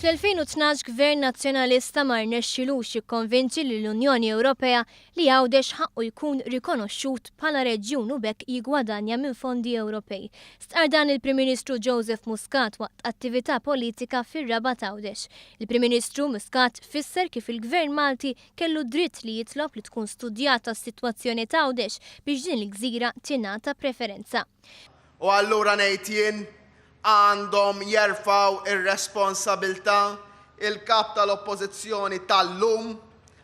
Fl-2012 Gvern Nazzjonalista ma rnexxilux jikkonvinċi lill-Unjoni Ewropea li Għawdex ħaqqu jkun rikonoxxut bħala reġjun u b'hekk jiggwadanja minn fondi Ewropej. Stqarr dan il-Prim Ministru Joseph Muscat waqt attività politika fir-Rabat Għawdex. Il-Prim Ministru Muscat fisser kif il-Gvern Malti kellu d-dritt li jitlob li tkun studjata s-sitwazzjoni t'Għawdex biex din il-gżira tingħata preferenza. U allura ngħid jien għandhom jerfgħu r-responsabilità il-Kap tal-Oppożizzjoni tal-lum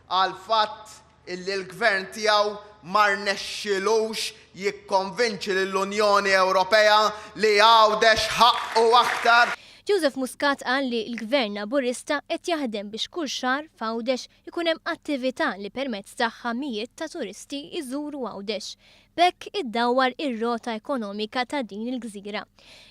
għall-fatt illi l-Gvern tiegħu ma rnexxilux jikkonvinċi lill-Unjoni Ewropea li Għawdex ħaqqu aktar. Joseph Muscat qal li l-Gvern Laburista qed jaħdem biex kull xahar f'Għawdex ikun hemm attività li permezz tagħha mijiet ta' turisti jżuru Għawdex. B'hekk iddawwar ir-rota ekonomika ta' din il-gżira.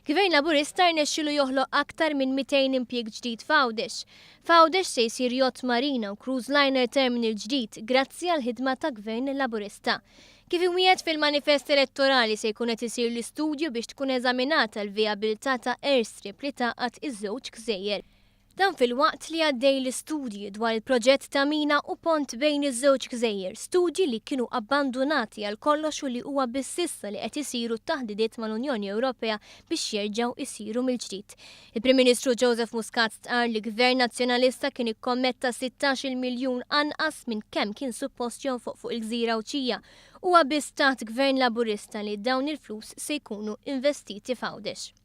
Gvern Laburista rnexxielu joħloq aktar minn 200 impjieg ġdid f'Għawdex. F'Għawdex se jsir yacht marina u cruise liner terminal ġdid grazzi għall-ħidma ta' Gvern Laburista. Kif imwiegħed fil-manifest elettorali se jkun qed isir l-istudju biex tkun eżaminata l-vijabilità ta' airstrip li tgħaqqad iż-żewġ gżejjer. Dan filwaqt li għaddej l-istudji dwar il-proġett ta' mina u pont bejn iż-żewġ gżejjer, studji li kienu abbandunati għal kollox u li huwa biss issa li qed isiru t-taħdidiet mal-Unjoni Ewropea biex jerġgħu jsiru mill-ġdid. Il-Prim Ministru Joseph Muscat stqarr li Gvern Nazzjonalista kien ikkommetta 16-il miljun anqas minn kemm kien suppost jonfoq fuq il-gżira Għawdxija. Huwa biss taħt Gvern Laburista li dawn il-flus se jkunu investiti f'Għawdex.